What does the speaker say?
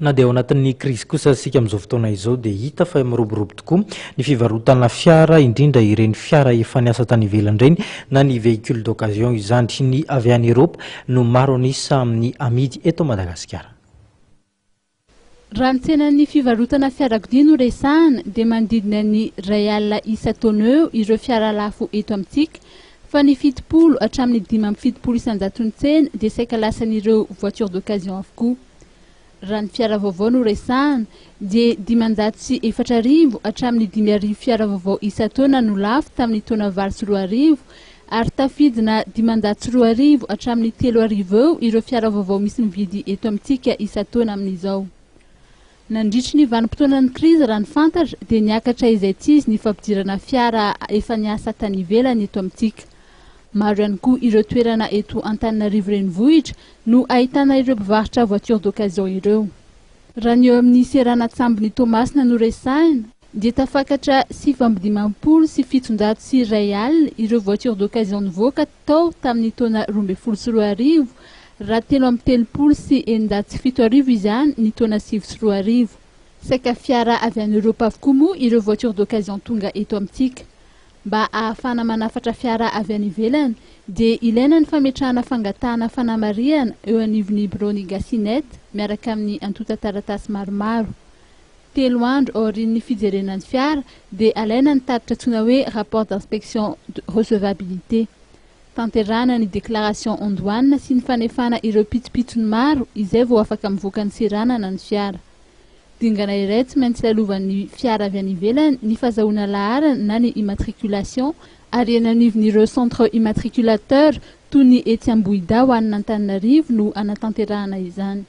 Na dia ao anatin'ny krizy kosa aza isika amin'izao fotoana izao dia hita fa miroborobo tokoa ny fivarotana fiara, indrindra ireny fiara efa niasa tany ivelany ireny na ny véhicule d'occasion izany. Ny avy any Eropa no maro an'isa amin'ny amidy eto Madagasikara. Raha ny tsenan'ny fivarotana fiarakodia no resahana dia manodidina ny 1 alina isan-taona eo ireo fiara lafo eto amintsika, fa ny 70 hatramin'ny 75% tsena dia saika lasan'ireo voiture d'occasion avokoa. Raha ny fiara vaovao no resahana dia 504 hatramin'ny 5000 fiara vaovao isan-taona no lafo tamin'ny taona 2008, ary tafidina 250 hatramin'ny 3000 eo ireo fiara vaovao misy mividy eto amintsika isan-taona amin'izao. Nandritry ny vanim-potoanan'ny krizy, raha ny fantatra, dia niakatra izay tsy izy ny fampidirana fiara efa niasa tany ivelany eto amintsika. Maro ihany koa ireo toerana eto Antananarivo renivohitra no ahitana ireo mpivarotra voiture d'occasion ireo. Raha ny eo amin'ny seranan-tsambon'i Toamasina no resahina dia tafakatra 759 100 ireo voiture d'occasion nivoaka tao tamin'ny taona 2012, raha 633 073 izany ny taona 2009. Saika fiara avy any Eoropa avokoa moa ireo voiture d'occasion tonga eto amintsika. Mba ahafahana manafatra fiara avy any ivelany dia ilaina ny fametrahana fangatahana fanamarihana eo anivon'ny birao Gasinet miaraka amin'ny antontan-taratasy maromaro. 3 andro aorian'ny fijerena ny fiara dia alaina ny tatitra antsoina hoe rapport d'inspection de recevabilité. Tanterahana ny déclaration en douane sy ny fanefana ireo pitsopitsony maro izay vao afaka mivoaka ny seranana ny fiara. Dingana iray tsy maintsy lalovan'ny fiara avy any ivelany ny fahazahoana laharana na ny immatriculation, ary eny anivon'ireo centre immatriculateur toy ny etsy Ambohidahy ho an'Antananarivo no anatanterahana izany.